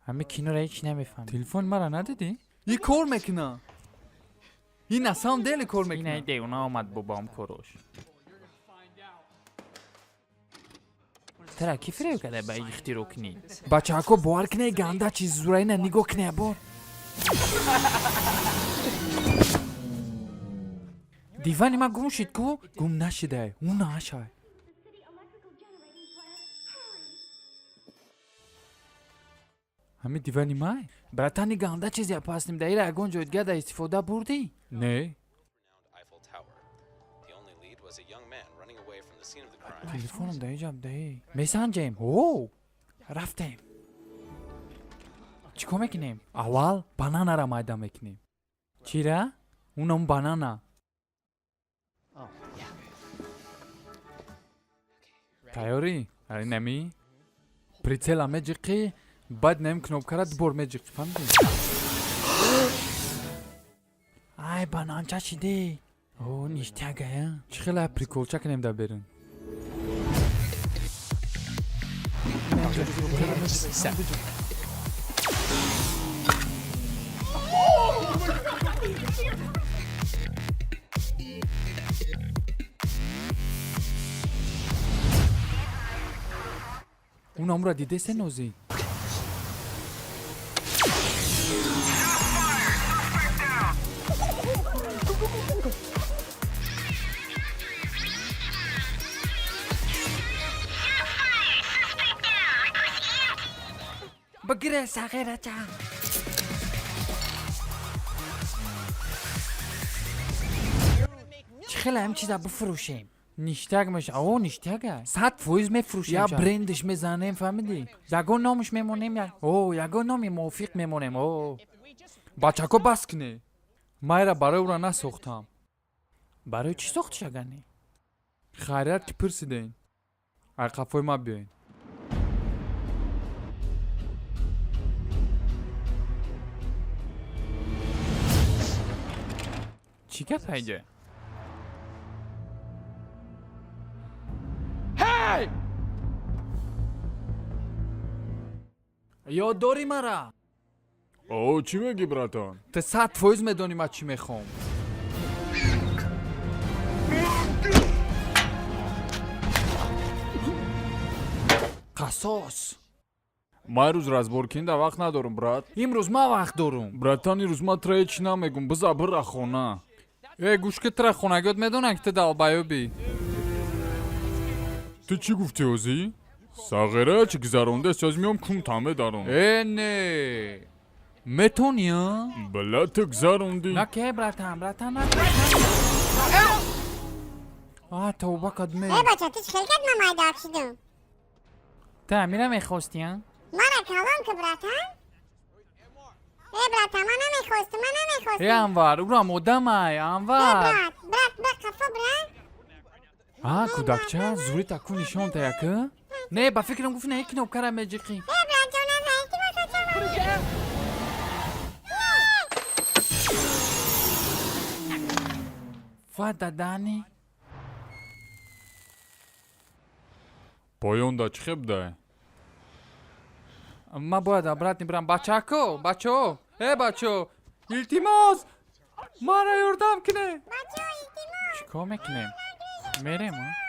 Ҳами киноро ҳеч намефаҳмем. Телефон мара надидӣ? И кор мекуна. И на самом деле кор Инаи мекуна. Девона омад бобоам корош. Тара ки фиреб карда ба ихтиро кунӣ? Бачаҳако, бовар кине, ганда чиз зураина нигоҳ кине бор. Дивани ман гум шид ку? Гум нашидай, ӯ нашай. Ҳами дивани май? Братани, ганда чизе пасним да ира ягон ҷой дига да истифода бурдӣ? Не. Eiffel Tower. The only lead was a young man running away from the scene of the crime. Телефоном да иҷаб даи. Месанҷем. О! Рафтем. Чӣ кор мекунем? Аввал бананара майда мекунем. Чира? Унам банана. Тайёрӣ? Ари нами? Прицела меҷиқӣ, баъд нами кнопкара дубор меҷиқӣ, фаҳмидӣ? Ай, бананча шидӣ. О, ништяк, ая. Чӣ хела приколча кунем дар берун? Унамура дидесе нозӣ? Бигире, сағирача. Чӣ хела ҳам чиза бифурӯшем? Ништяк меша. О, ништяк, а. 100% мефурӯшем. Я брендш мезанем, фаҳмидӣ? Ягон номш мемонем я. О, ягон номи мувофиқ мемонем. О. Бачако, бас кине. Майра барои ӯра насохтам. Барои чӣ сохтиш агани? Хайрият ки пурсидем. Ай қафои ма биёен. Чӣ гап айҷа? Ҳей! Ёд дорӣ мара? О, чӣ мегӣ, братан? Ту 100% медонӣ ман чӣ мехоҳам. Қассос. Ман ирӯз разборкинда вақт надорам, брат. Имрӯз ман вақт дорум. Братан, ирӯз ман тра ҳеч намегум, биза бира хона. Э, гӯш ки, тра хонагиёт медонанд, ки ту долбоёбӣ. Ту чӣ гуфтӣ ҳозӣ? Сағира, чӣ гузарондаст, аз меом кумта медаром. Э, не, метонӣ, а? Била, ту гузарондӣ. Наке, братан, братан, на. А, тавба кадме. Э, бача, ту чӣ хел кард, ман майда шидум? Ту ҳамира мехостӣ, а? Мара калон ку, братан. Э, братан, ман намехостум, ман Э, намехостум. Анвар, урам одамай. Э, Анвар. Брат, брат, брат, қафо, брат. А, кӯдакча, зури таку нишон таяка. Не, ба фикрам гуфт, не, кнопкара меҷиқӣ. Э, брат ҷон, наза, илтимос, бача. Ва дадани. Поёнда чӣ хеб дай? Ман бояд обратно бирам. Бачако, бачао, э, бачао, илтимос, мара ёрдам кине. Бачо, илтимос. Чӣ кор мекунем? Мерем, а?